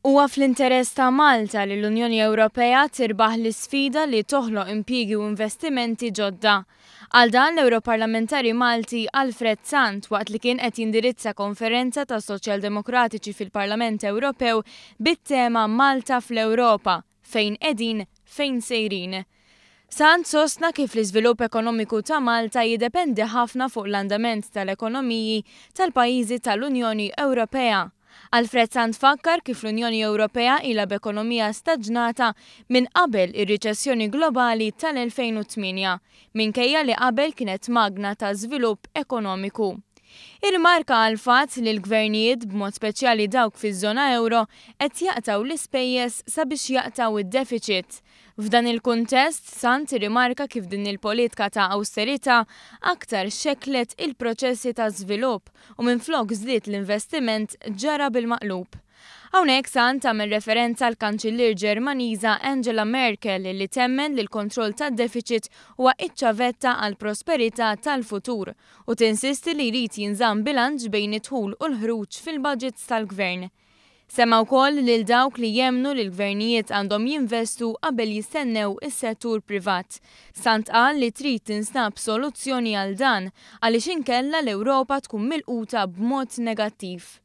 Huwa fl-interess ta' Malta li l-Unjoni Ewropea tirbaħ l-isfida li toħloq impjiegi u investimenti ġodda. Qal dan l-Ewroparlamentari Malti Alfred Sant waqt li kien qed jindirizza konferenza ta' Soċjaldemokratiċi fil-Parlament Ewropew bit-tema Malta fl-Ewropa, Fejn qegħdin, fejn sejrin. Sant sostna kif l-iżvilupp ekonomiku ta' Malta jiddependi ħafna fuq l-andament tal-ekonomiji tal-pajjiżi tal-Unjoni Ewropea. Alfred Sant fakkar kif l-Unjoni Ewropea ilha b'ekonomija staġnata minn qabel ir-riċessjoni globali tal-2008, minkejja li qabel kienet magna ta' żvilupp ekonomiku. Irrimarka għall-fatt li l-gvernijiet, b'mod speċjali dawk fiż-żona ewro, qed jaqtgħu l-ispejjeż sabiex jaqtgħu d-defiċit. F'dan il-kuntest, Sant irrimarka kif din il-politka ta' awsterità aktar xekklet il-proċessi ta' żvilupp u minflok żdied l-investiment ġara bil-maqlub. Hawnhekk Sant għamel referenza għall-Kanċillier Ġermaniża Angela Merkel li temmen li l-kontroll tad-defiċit huwa iċ-ċavetta għall-prosperità tal-futur u tinsisti li jrid jinżamm bilanċ bejn id-dħul u l-ħruġ fil-baġits tal-Gvern. Semma wkoll lil dawk li jemmnu li l-gvernijiet għandhom jinvestu qabel jistennew is-settur privat. Sant qal li trid tinstab soluzzjoni għal dan għaliex inkella l-Ewropa tkun milquta b'mod negattiv.